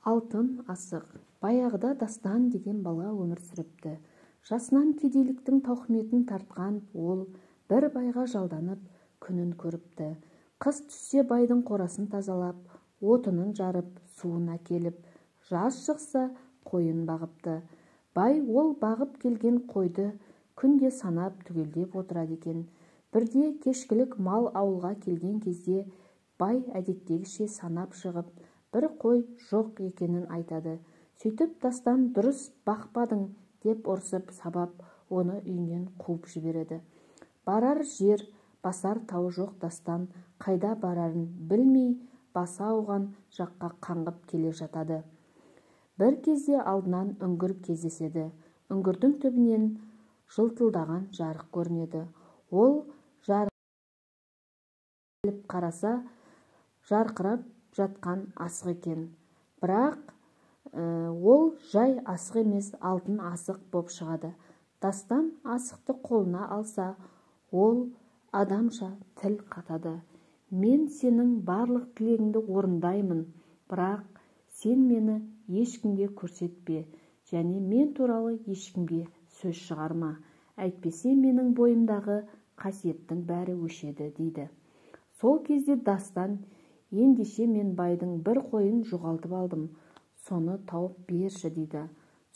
Алтын асық. Баяғыда Дастан деген бала өмір сүріпті. Жасынан кедейліктің тауқыметін тартқан ол бір байға жалданып күнін көріпті. Қыс түссе байдың қорасын тазалап, отынын жарып, суын әкеліп, жаз шықса қойын бағыпты. Бай ол бағып келген қойды күнде санап түгелдеп отырады екен. Бірде кешкілік мал ауылға келген кезде бай әдеттегіше санап шығып, бір қой жоқ екенін айтады. Сөйтіп Дастан дұрыс бақпадың деп ұрсып сабап, оны үйінен қуып жібереді. Барар жер, басар тауы жоқ Дастан қайда барарын білмей, басы ауған жаққа қаңғып келе жатады. Бір кезде алдынан үңгір кездеседі. Үңгірдің түбінен жылтылдаған жарық көрінеді. Ол жарық қараса, жарқырап жатқан асық екен. Бірақ ол жай асық емес, алтын асық боп шығады. Дастан асықты қолына алса, ол адамша тіл қатады. Мен сенің барлық тілегіңді орындаймын, бірақ сен мені ешкімге көрсетпе және мен туралы ешкімге сөз шығарма. Әйтпесе менің бойымдағы қасиеттің бәрі өшеді, дейді. Сол кезде Дастан: ендеше мен байдың бір қойын жоғалтып алдым, соны тауып берші, дейді.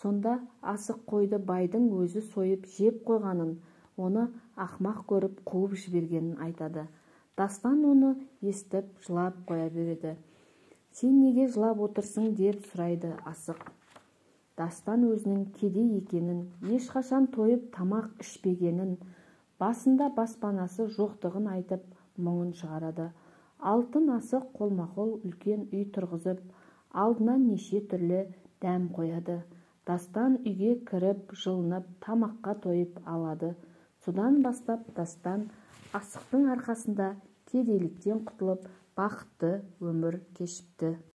Сонда асық қойды байдың өзі сойып жеп қойғанын, оны ақмақ көріп қуып жібергенін айтады. Дастан оны естіп жылап қоя береді. Сен неге жылап отырсың, деп сұрайды асық. Дастан өзінің кедей екенін, ешқашан тойып тамақ ішпегенін, басында баспанасы жоқтығын айтып мұңын шығарады. Алтын асық қолма-қол үлкен үй тұрғызып, алдына неше түрлі дәм қояды. Дастан үйге кіріп, жылынып, тамаққа тойып алады. Содан бастап Дастан асықтың арқасында кедейліктен құтылып, бақытты өмір кешіпті.